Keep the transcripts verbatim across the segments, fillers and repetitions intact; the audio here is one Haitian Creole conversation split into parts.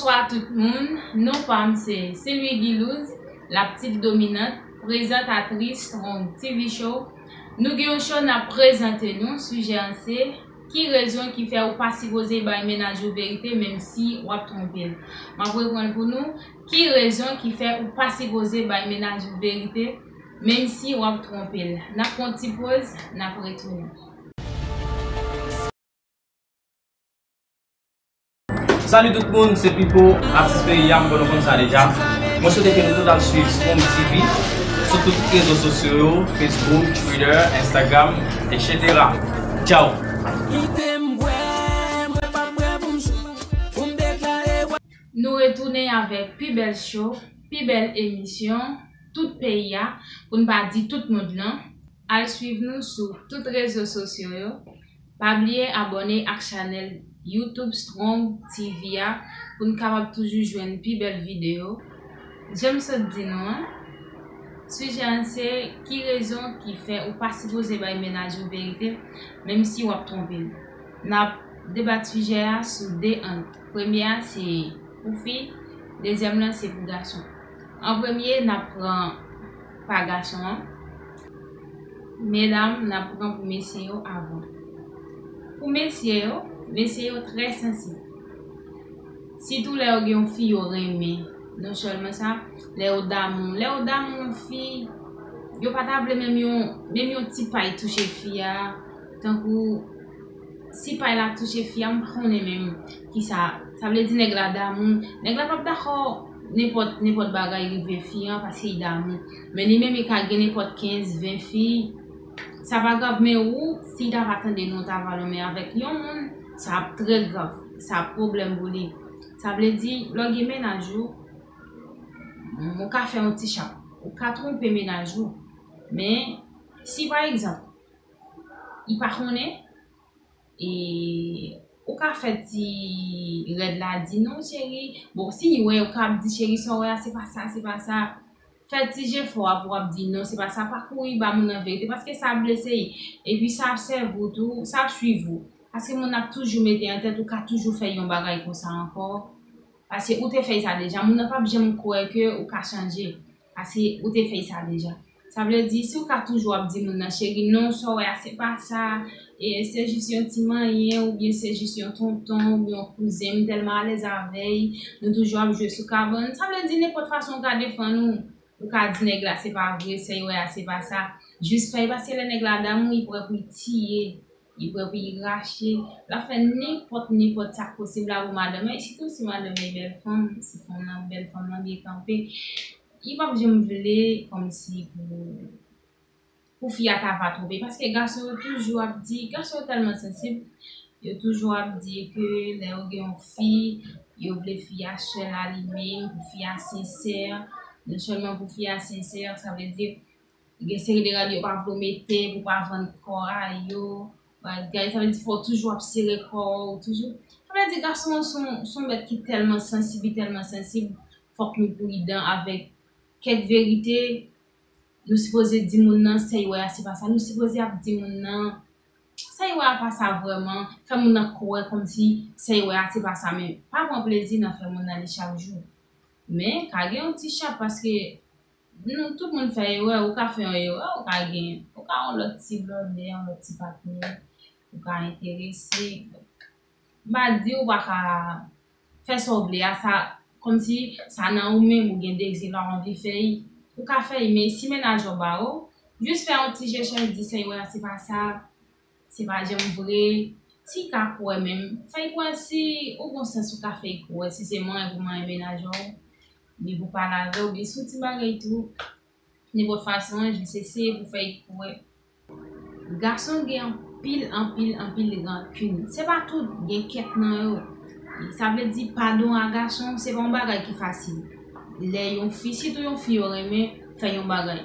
Bonswa tout moun, non pa m se Sylvie Guilouz, la petite dominante, prezantatris Strong T V Show. Nou gen yon show n ap prezante nou, sijè an se ki rezon ki fè ou pa sipoze bay mennaj ou verite menm si w ap twonpe l. M ap reprann pou nou, ki rezon ki fè ou pa sipoze bay mennaj ou verite menm si w ap twonpe l. N ap pran yon ti poz, n ap retounen. Salut tout moun, se Pipo, atis peyi a, m kwè nou konn sa deja. Mwen swete ke nou tout al swiv Strong T V sou tout rezo sosyo yo, Facebook, Twitter, Instagram, et cetera. Ciao! Nou retounen avèk pi bèl show, pi bèl emisyon, tout peyi a, pou n pa di tout mond lan. Al swiv nou sou tout rezo sosyo yo. Pa bliye abòne ak chanèl YouTube Strong T V a pou n kapab toujou jwenn pi bèl videyo. Jan m sot di nou an, sijè an se ki rezon ki fè ou pa sipoze bay mennaj ou verite menm si w ap twonpe l. N ap debat sijè a sou de ang. Premye a se pou fi, dezyèm lan se pou gason. An premye, n ap pran pa gason an. Medam, n ap pran pou mesye yo avan. Pou mesye yo, mesye yo trè sansib. Sitou lè yo gen yon fi yo renmen. Non sèlman sa, lè yo damou. Lè yo damou yon fi, yo pa ta vle menm yon, menm yon ti pay touche fi a. Tankou si pay la touche fi a, m pa konnen menm kisa. Sa vle di nèg la damou. Nèg la p ap dakò nenpòt, nenpòt bagay rive fi an paske li damou. Men li menm li ka gen nenpòt kenz, ven fi. Sa pa grav, men ou, si li ta va tande nou, ta va lonmen avèk yon moun, sa ap trè grav. Sa ap pwoblèm pou li. Sa vle di, lè w gen mennaj ou, ou ka fè yon ti chap. Ou ka twonpe mennaj ou. Men, si pa egzanp, li pa konnen, e ou ka fè ti rèd la di non cheri. Bon, si li wè, ou ka ap di cheri, sa w wè a, se pa sa, se pa sa. Fè ti jefò a pou w ap di non, se pa sa, pa kouri ba moun nan verite, paske sa ap blese li. Epi sa ap sèvi w tou, sa ap swiv ou. Paske moun nan ap toujou mete an tèt ou ka toujou fè yon bagay konsa ankò. Paske ou te fè sa deja, moun nan p ap janm kwè ke ou ka chanje. Paske ou te fè sa deja. Sa vle di, si ou ka toujou ap di moun nan, cheri, non, sa w wè a, se pa sa, e se jis yon ti manyen, oubyen se jis yon tonton, oubyen yon kouzen, m tèlman alèz avè l, nou toujou ap jwe sou kabann. Sa vle di, nenpòt fason ou ka defann ou, ou ka di nèg la, se pa vre, sa w wè a, se pa sa. Jis fè l, paske lè nèg la damou, li prè pou l tiye, li prè pou l rache, l ap fè nenpòt, nenpòt sa k posib la pou madanm nan, e sitou si madanm nan bèl fanm, si fanm nan bèl fanm nan byen kanpe. Li p ap janm vle kòmsi pou, pou fi a ta va twonpe, paske gason yo toujou ap di, gason yo tèlman sansib, yo toujou ap di ke lè yo gen yon fi, yo vle fi a sèl a li menm, pou fi a sensè, non sèlman pou fi a sensè, sa vle di, gen seri de rad yo pa vle w mete, pou pa vann kò a yo, bagay, sa vle di fò w toujou ap sere kò w, toujou. Sa vle di gason an se yon, se yon bèt ki tèlman sansib, li tèlman sansib, fòk nou pridan avèk kèk verite nou sipoze di moun nan, sa w wè a, se pa sa. Nou sipoze ap di moun nan, sa w wè a pa sa vrèman, fè moun nan kwè kòmsi sa w wè a, se pa sa, men pa pran plezi nan fè moun nan li chak jou. Men, ka gen yon ti chap, paske nou, tout moun fè erè, ou ka fè yon erè, ou ka gen, ou ka yon lòt ti blòdè, yon lòt ti patnè, ou ka enterese. M pa di ou pa ka fè sa w vle a, sa, kòmsi sa nan ou menm, ou gen dezi la, ou anvi fè l. Ou ka fè l, men si mennaj ou ba ou, jis fè yon ti jès, di sa w wè a, se pa sa, se pa janm vre. Si l ka kwè menm, fè l kwè, si ou gon sans ou ka fè l kwè, si se manyen pou manyen mennaj ou, li pou pale avè w, oubyen si yon ti bagay tou, nenpòt fason, jis eseye pou fè l kwè. Gason gen anpil, anpil, anpil rankin. Se pa tout, gen kèk nan yo. Sa vle di padon a gason, se pa yon bagay ki fasil. Lè yon fi, sitou yon fi yo renmen fè yon bagay.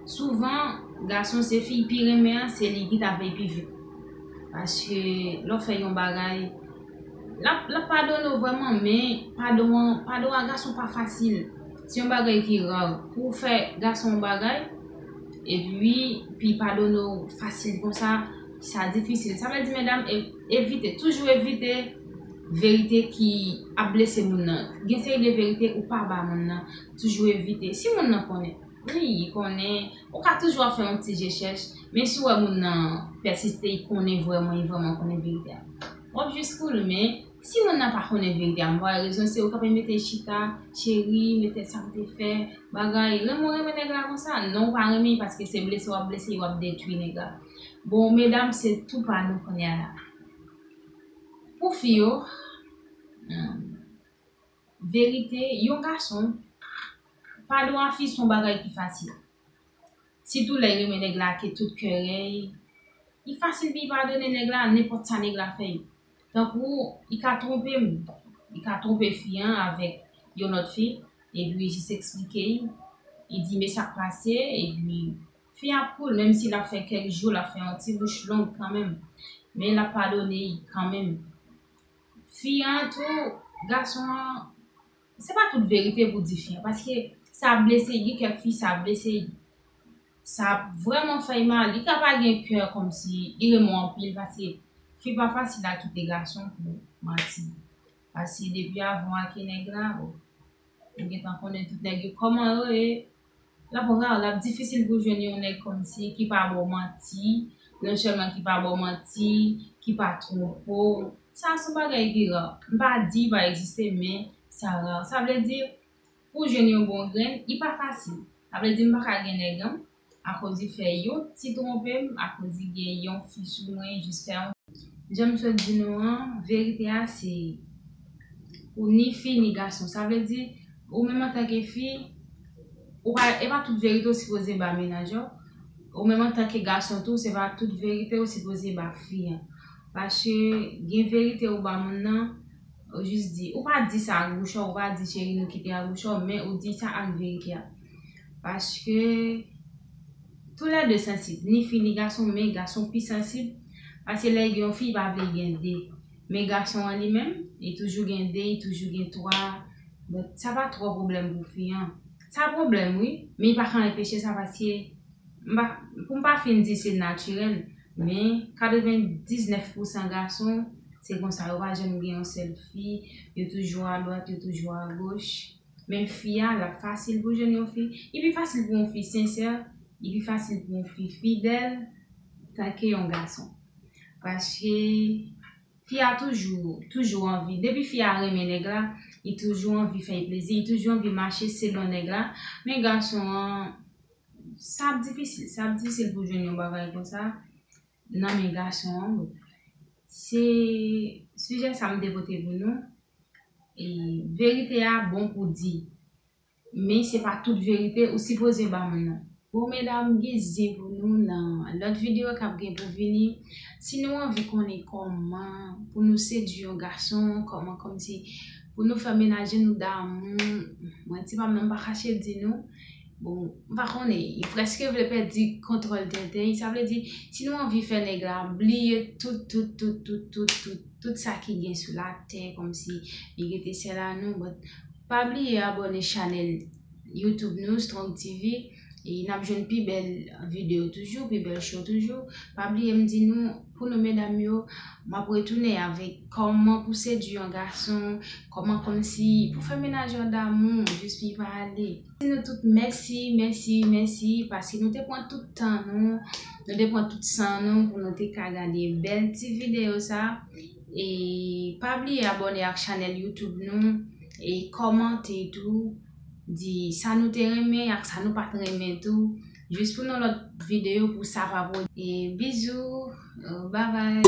Souvan, gason se fi l pi renmen an, se li ki ta fè l pi vit. Paske lè w fè yon bagay, l ap, l ap padone w vrèman, men padon an, padon a gason pa fasil. Se yon bagay ki ra. Pou w fè gason yon bagay, epi, pi padone w fasil konsa, sa difisil. Sa vle di, medam, e-, evite, toujou evite verite ki ap blese moun nan. Gen seri de verite ou pa ba moun nan. Toujou evite. Si moun nan konnen, wi, li konnen, ou ka toujou ap fè yon ti rechèch, men si w wè moun nan pèsiste, li konnen vrèman, li vrèman konnen verite a, w ap jis cool, men si moun nan pa konnen verite a, m ba w rezon, se ou k ap mete chita, cheri, men tèt sa m te fè, bagay, renmen w renmen nèg la konsa, non, ou pa renmen, paske se blese w ap blese, w ap detwi nèg la. Bon, medam, se tou pa nou kounye a la. Pou fi yo, hmm, verite, yon gason, padon a fi se yon bagay ki fasil. Sitou lè l renmen nèg la ak tout kè l, li fasil pou l padone nèg la, nenpòt sa nèg la fè l. Tankou, li ka twonpe m, li ka twonpe fi an avèk yon lòt fi, epi jis eksplike l, li di men sa k pase, epi fi a ap cool, menm si l ap fè kèk jou, l ap fè yon ti bouch long kanmenm, men l ap padone l kanmenm. Fi an tou, gason an, se pa tout verite pou di fi an, paske sa blese, gen kèk fi sa blese, sa vrèman fè l mal, li ka pa gen kè kòmsi li renmen w anpil, paske fi pa fasil a kite gason pou manti, paske depi avan w ak nèg la, bon, ou gentan konnen tout nèg yo kòman yo ye. L ap ra, l ap difisil pou jwenn yon nèg kòmsi ki pa ba w manti, non sèlman ki pa ba w manti, ki pa twonpe w. Sa se yon bagay ki ra. M pa di li pa egziste, men sa ra. Sa vle di, pou jwenn yon bon grenn, li pa fasil. Sa vle di m pa ka gen nèg an, akoz li fè yon ti twonpe m, akoz li gen yon fi sou mwen, jis fè yon Jan m sot di nou an, verite a se pou ni fi ni gason. Sa vle di, ou menm antanke fi, ou pa, e pa tout verite ou sipoze ba mennaj ou. Ou menm antanke gason tou, se pa tout verite ou sipoze ba fi an. Paske gen verite ou ba moun nan, ou jis di, ou pa di sa ak bouch ou, ou pa di cheri nou kite ak bouch ou, men ou di sa ak verite a. Paske toulède sansib, ni fi ni gason, men gason pi sansib, paske lè gen yon fi, li pa vle gen de. Men gason an li menm, li toujou gen de, li toujou gen twa. Bon, sa pa twò pwoblèm pou fi an. Sa pwoblèm, wi, men li pa ka anpeche sa, paske m pa, pou m pa fin di se natirèl, men katrevendiznèf pousan gason, se konsa, yo pa janm gen yon sèl fi, yo toujou adwat, yo toujou agoch. Men fi a, l ap fasil pou jwenn yon fi. Li pi fasil pou yon fi sensè, li pi fasil pou yon fi fidèl, tanke yon gason. Paske fi a toujou, toujou anvi, depi fi a renmen nèg la, li toujou anvi fè l plezi, li toujou anvi mache selon nèg la. Men gason an, sa ap difisil, sa ap difisil pou jwenn yon bagay konsa nan men gason an. Se sijè sa m te pote pou nou. E verite a bon pou di, men se pa tout verite ou sipoze ba moun nan. Bon, medam, gen zen pou nou nan lòt videyo k ap gen pou vini. Si nou anvi konnen kòman pou nou sedui yon gason, kòman kòmsi pou nou fè menaje nou damou, mwen ti pa m nan m pa kache di nou. Bon, m pa konnen, li prèske vle pèdi kontwòl tenten. Sa vle di, si nou anvi fè nèg la bliye tout, tout, tout, tout, tout, tout, tout sa ki gen sou latè, kòmsi li rete sèl a nou. But, pa bliye abòne chanèl YouTube nou, Strong T V. E n ap jwenn pi bèl videyo toujou, pi bèl show toujou. Pa bliye m di nou, pou nou medam yo, m ap retounen avèk kòman pou sedui yon gason, kòman kòmsi pou fè menaj ou damou, jis pi pale. Di nou tout mèsi, mèsi, mèsi, paske nou te pran tout tan nou, nou te pran tout san nou pou nou te ka gade bèl ti videyo sa. E pa bliye abòne ak chanèl YouTube nou, e kòmante tou, di sa nou te renmen ak sa nou pa t renmen tou, jis pou yon lòt videyo pou sa pa pwodui. E bizou, bye bye.